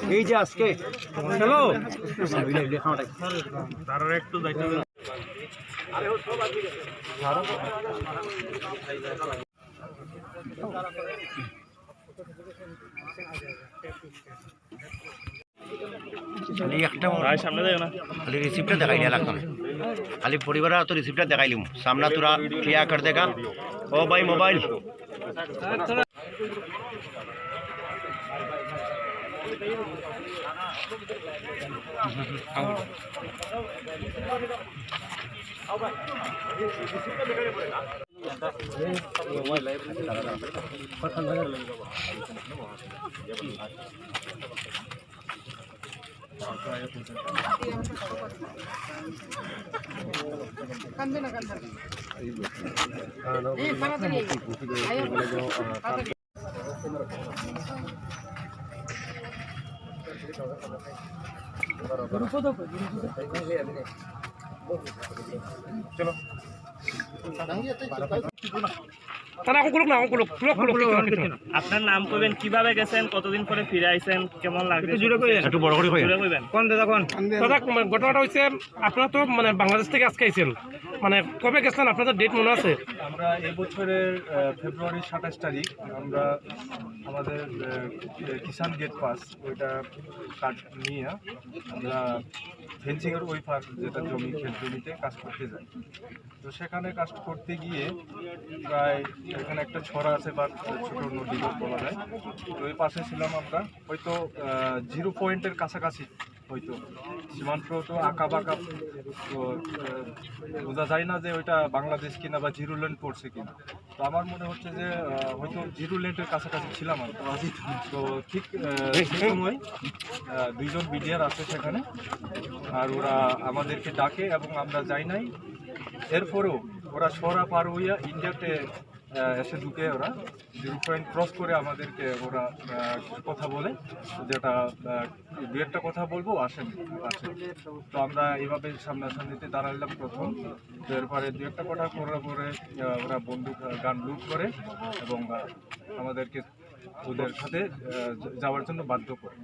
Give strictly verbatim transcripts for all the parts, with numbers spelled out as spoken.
এই যে আজকে হ্যালো। খালি একটা ভাই সামনে যাও না। খালি রিসিপ্টটা দেখাই নিয়ে লাগতাম। খালি পরিবারের তো রিসিপ্টটা দেখাইলিম। সামনে তোরা ক্লিয়ার করে দেখা। ও ভাই মোবাইল। তারা এখন করুক না, এখন করুক, ব্লক করুক, করুক, করুক, করুক। আপনার নাম কইবেন, কিভাবে গেছেন, কতদিন পরে ফিরে আইছেন, কেমন লাগছে? একটু জোরে কইবেন। একটু বড় করে কইবেন। জোরে কইবেন। কোন দাদা, কোন? দাদা, কোন, ঘটনাটা হইছে, আপনারা তো মানে বাংলাদেশ থেকে আজকে আইছেন, মানে কবে গেছিলেন, আপনাদের ডেট মনে আছে? আমরা এই বছরের, আহ, ফেব্রুয়ারির সাতাশ তারিখ আমরা আমাদের, আহ, কিষাণ গেট পাস, ওইটা কার্ড নিয়ে আমরা ফেন্সিংয়ের ওই পার, যেটা জমি, ক্ষেত জমিতে কাজ করতে যাই। তো সেখানে কাজ করতে গিয়ে প্রায় এখানে একটা ছড়া আছে বা ছোট নদী বলা যায়, তো ওই পাশে ছিলাম আমরা। হয়তো, আহ, জিরো পয়েন্টের কাছাকাছি হয়তো, সীমান্ত তো আঁকা বাঁকা, তো, আহ, বোঝা যায় না যে ওইটা বাংলাদেশ কিনা বা জিরো লেন্ড পড়ছে কিনা। তো আমার মনে হচ্ছে যে, আহ, হয়তো জিরো লেন্ডের কাছাকাছি ছিলাম আমরা। তো ঠিক, আহ, সেই সময়, আহ, দুইজন বিডিআর আছে সেখানে, আর ওরা আমাদেরকে ডাকে এবং আমরা যাই নাই। এরপরেও ওরা ছড়া পার হইয়া ইন্ডিয়াতে, আহ, এসে ঢুকে ওরা। জিরো পয়েন্ট ক্রস করে আমাদেরকে ওরা, আহ, কিছু কথা বলে, যেটা, আহ, দু একটা কথা বলবো, আসেন, আসেন। তো আমরা এইভাবে সামনাসামনিতে দাঁড়ালাম প্রথম। তো এরপরে দু একটা কথা করার পরে, আহ, ওরা বন্দুক, আহ, গান লুট করে এবং, আহ, আমাদেরকে ওদের সাথে, আহ, যা-, যাওয়ার জন্য বাধ্য করে।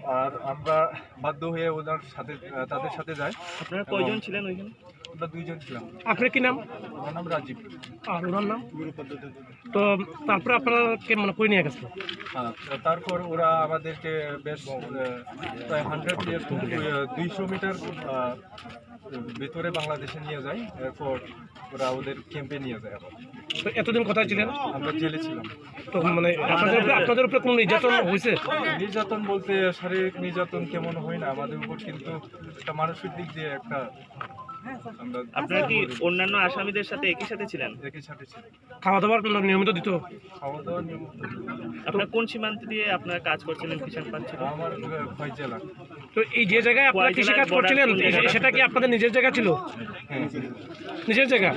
আর আমরা বাধ্য হয়ে ওদের সাথে, আহ, তাদের সাথে যাই। আপনারা কয়জন এবং ছিলেন ওইখানে? আমরা দুইজন ছিলাম। আপনার কি নাম? আমার নাম রাজীব। আর ওনার নাম? তো তারপরে আপনারা কে মানে কই নিয়ে গেছিল? হ্যাঁ, তারপর ওরা আমাদেরকে বেশ, আহ, প্রায় হান্ড্রেড মিটার, আহ, দুইশো মিটার, আহ, ভিতরে বাংলাদেশে নিয়ে যায়। এরপর ওরা ওদের ক্যাম্পে নিয়ে যায় আবার। তো এতদিন কোথায় ছিলেন? আমরা জেলে ছিলাম। তো মানে আপনাদের উপরে, আপনাদের উপরে কোনো নির্যাতন হয়েছে? নির্যাতন বলতে শারীরিক নির্যাতন তেমন হয় না আমাদের উপর, কিন্তু একটা মানসিক দিক দিয়ে একটা আমরা আপনারা কি অন্যান্য আসামিদের সাথে একই সাথে ছিলেন? একই সাথে ছিলাম। খাওয়া দাওয়ার কোনো নিয়মিত দিত? খাওয়া দাওয়া নিয়মিত। আপনারা কোন সীমান্ত দিয়ে আপনারা কাজ করছিলেন, কিষাণ পাস ছিল? আমার, আহ, খোয়াই জেলা। তো এই যে জায়গায় আপনারা কৃষি কাজ করছিলেন, এই যে, সেটা কি আপনাদের নিজের জায়গা ছিল? হ্যাঁ। নিজের জায়গা?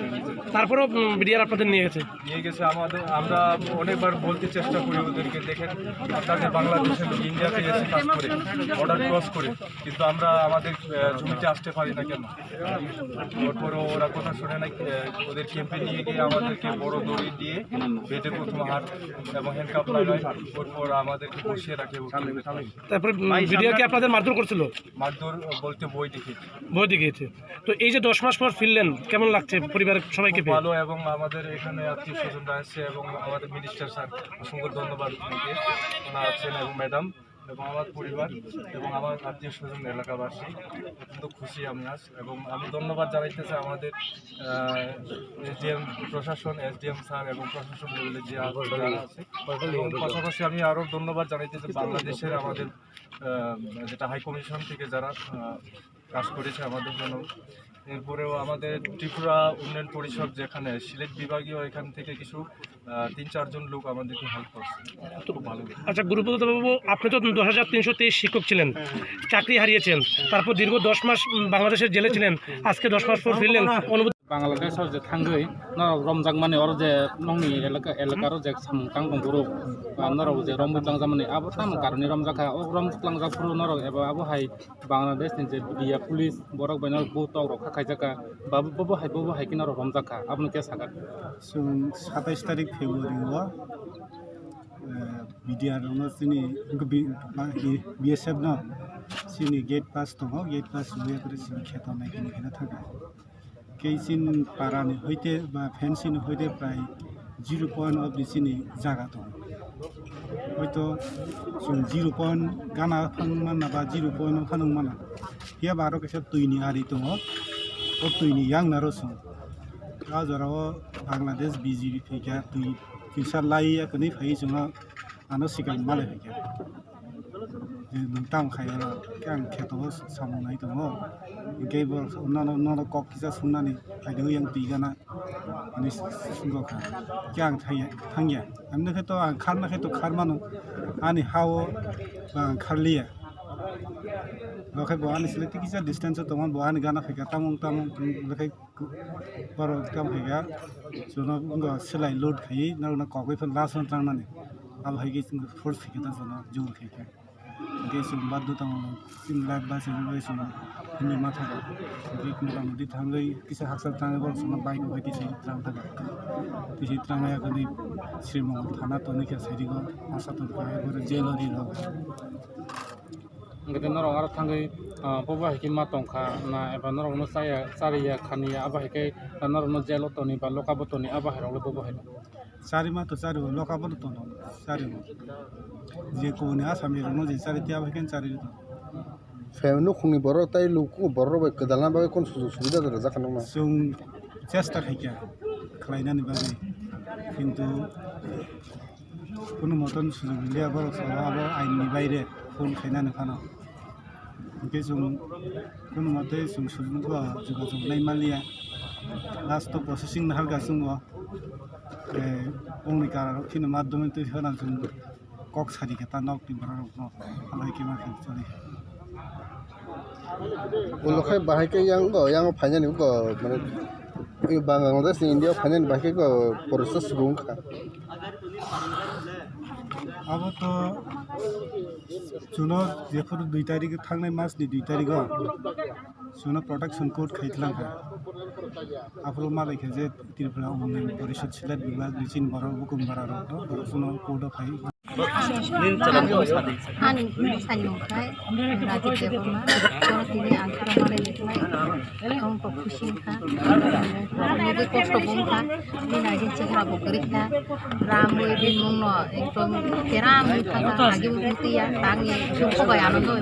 তারপরেও, উম, বিডিআর আপনাদের নিয়ে গেছে? নিয়ে গেছে আমাদের। আমরা অনেকবার বলতে চেষ্টা করি ওদেরকে, "দেখেন, আপনাদের বাংলাদেশের লোক ইন্ডিয়াতে এসে কাজ করে, বর্ডার ক্রস করে, কিন্তু আমরা আমাদের, আহ, জমিতে আসতে পারি না কেন?" তারপরেও ওরা কথা শুনে না, আহ, ওদের ক্যাম্পে নিয়ে গিয়ে আমাদেরকে বড় দড়ি দিয়ে বেঁধে প্রথম হাত এবং হ্যান্ডকাফ লাগায়, ওর পর আমাদেরকে বসিয়ে রাখে ওখানে। তারপরে, উম, বিডিআর কি আপনাদের মারধর করছিল? মারধর বলতে ভয় দেখিয়েছে। ভয় দেখিয়েছে। তো এই যে দশ মাস পর ফিরলেন, কেমন লাগছে পরিবারের সবাইকে খুব পেয়ে? ভালো, এবং আমাদের এখানে আত্মীয় স্বজনরা আছে এবং আমাদের মিনিস্টার স্যার, অসংখ্য ধন্যবাদ ওনাকে, ওনারা আছেন এবং ম্যাডাম এবং আমার পরিবার এবং আমার আত্মীয় স্বজন এলাকাবাসী অত্যন্ত খুশি আমি আজ। এবং আমি ধন্যবাদ জানাইতে চাই আমাদের, আহ, এসডিএম প্রশাসন, এসডিএম স্যার এবং প্রশাসন লেভেলে যে আ-, যারা আছে। এবং পাশাপাশি আমি আরও ধন্যবাদ জানাইতে চাই বাংলাদেশের আমাদের, আহ, যেটা হাই কমিশন থেকে যারা, আহ, কাজ করেছে আমাদের জন্য। এরপরেও আমাদের ত্রিপুরা উন্নয়ন পরিষদ, যেখানে সিলেট বিভাগীয়, এখান থেকে কিছু, আহ, তিন চারজন লোক আমাদেরকে হেল্প করছে। খুব ভালো। আচ্ছা, গুরুপদ বাবু, আপনি তো দশ হাজার তিনশো তেইশ শিক্ষক ছিলেন, চাকরি হারিয়েছেন, তারপর দীর্ঘ দশ মাস, উম, বাংলাদেশের জেলে ছিলেন, আজকে দশ মাস পর ফিরলেন, অনুভূতি? Bangladesh o je thangwi norok romjakmani, oro je nokni elaka, elaka ro je samung tang tong phuru, ah, norok je romwi tlangjak mani, abo tamo karoni romjak kha. O romwi tlangjak phuru norok eba abo hai Bangladesh ni je media police borok bai norok bu tok rok kha khaijak kha, ba bo, bo hai, bo, bo hai khe norok romjak kha, abono khe sakha. Chwng satais tarik February o, eh, media rokno chini B-, ba, B S F no chini gate pass tongo, gate pass rwya kwrwi chwng kheto nai khe nai khe thangkha. Kei chini para ni hoite ba fencing ni hoite prai zero point of the chini jaga tongo. Hoito chwng zero point gana phang manna ba zero point o phano manna. Phiya ba aro kaisa twi ni ari tongo. O twi ni yang naro chwng. A jora o Bangladesh B G B phaikha twi, twisa lai ya kwrwi phai chwng o. Ano sikang malai hai khe. Je nwng tamo khai oro, khe ang kheto o samung nai tongo. Hingke bo nono, nono kok kisa sungnani phaidi yang twi gana. Ani sungkha. Khe ang thangya, thangya. Ani khe to ang kharna khe to khar mano. Ani ha o ang kharliya. Bo khe bo ani sile kisa distance o tongo, bo ani gana phaikha tamung tamung, bo khe Borok tamo khaikha, chwngno wngkha selai load khaiwi norokno kokwi phano last o trangnani. Abo hai khe chwng force khaikha ta chwngno jubur khaikha. Hwnkhe chwng baddo tamo chini life ba chini bai chwng himwi ma thangkha. Hwnkhe mota moti thangwi kisa hakchal thangwi borok chwngno bike rok bai tisi trang thangkha. Tisi trangnai yakarwi Sri Mongol thana tongwi khe sairigo masa tongkha, abo jail o ringo. Hwnkhe norok aro thangwi, ah, bobo hai khe ma tongkha na eba norokno chaya, chariya, khaniya, abo hai khe norokno jail o toni ba lock up o toni, abo hai rokle bobo hai no? Chari ma to chari o, lock up o no tono, chari o. Je kubuni Asami rokno je chari, tei abo hai khe chari o. Phaiyung nukhungni borok tei luku borok rok bai kwdalna bagwi kunu sujuk subida rwjak kha nokno? Chwng chesta khaikha khlainani bagwi, kintu Kunu moton sujug rwliya borok sabo abo ain ni baire phone khainani phano. Hwnkhe chwng kunu mote chwng sujug bo jogajog nai manliya. Last o processing nahar ga chwng bo, eh, bongni kara rok kheno madhyome twi phano chwng kok sari khe ta nok ni borok rok no halai khe ma khe choli. Ulo khai bahai khe yang go, yang phainani go, mane, Bangladesh ni India phainani bahai khe go, process rung kha. Abo to chuno jephuru dui tarik thangnai mas ni dui tarik o chuno protection court khai tlang kha. Aphuru malai kha je Tripura Unnayana Porishad Silat Bibhag ni chini borok bukum bara rok to borok chuno court o khai. Ani bwsani mung khe Rajiv Debbarma, oro tini ang khoroknwi nai khlai, ang bo khusi wngkha. Nugwi kosto bo wngkha, bini age chehra bo kwrwi kha, ramwi bini mungno ekdom keram wngkha, age bo wngtwi ya, tangni songkho bai ano no.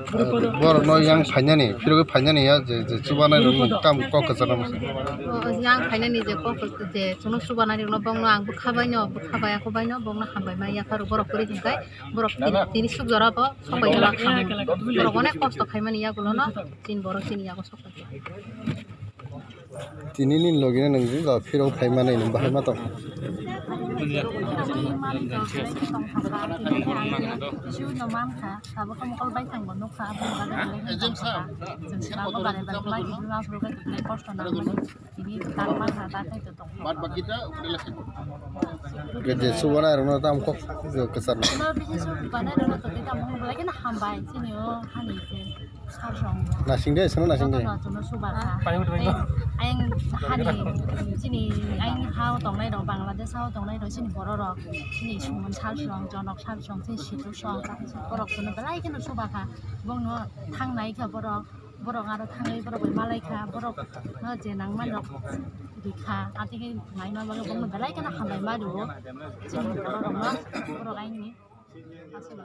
Borokno yang phainani, phirogwi phainani ya, je, je chubanai rok tam kok kwcharo. O, yang phainani je kok je Chwngno chubanai rokno bongno ang bwkha baino, bwkha bai ako baino bongno hambai ma yapha rw borok kwrwi hwnkhe borok tini, tini suk jora bo sok bai jala kha. Borok onek kosto khaimani yagulono chini borok chini yago sok bai. Tini ni logi no nwng phirok phai manai nwng bahai ma tong. Tini ang chwng mankha, tabuk mokol bai thangbo nukha, aboni bagwi belai no tongkha. Chwng swnamno barai bai kwlai, tini ma phuru khe kosto nangmani. Tini tangma ha ta khai to tong. Bad baki ta ukle khe. Gede subana rokno tam kok kwchar. No bini su bana rokno to ta mo lai khe na hambai chini o hani khe. Sar song. Nasing de, sono nasing de. Jotono suba kha. Ayang hani chini ayang hao tongnai rok, Bangladesh hao tongnai rok, chini borok rok, chini sumun sar song, jonok sar song, chini situ song, borok kono belai kheno suba kha. Bongno thangnai kha borok. Borok aro thangwi borok bai malai kha, borok no je nangmani rok rikha, atigi naima bagwi borokno belai kheno hambai ma rwo. Chini borok rokno, borok aini aswk.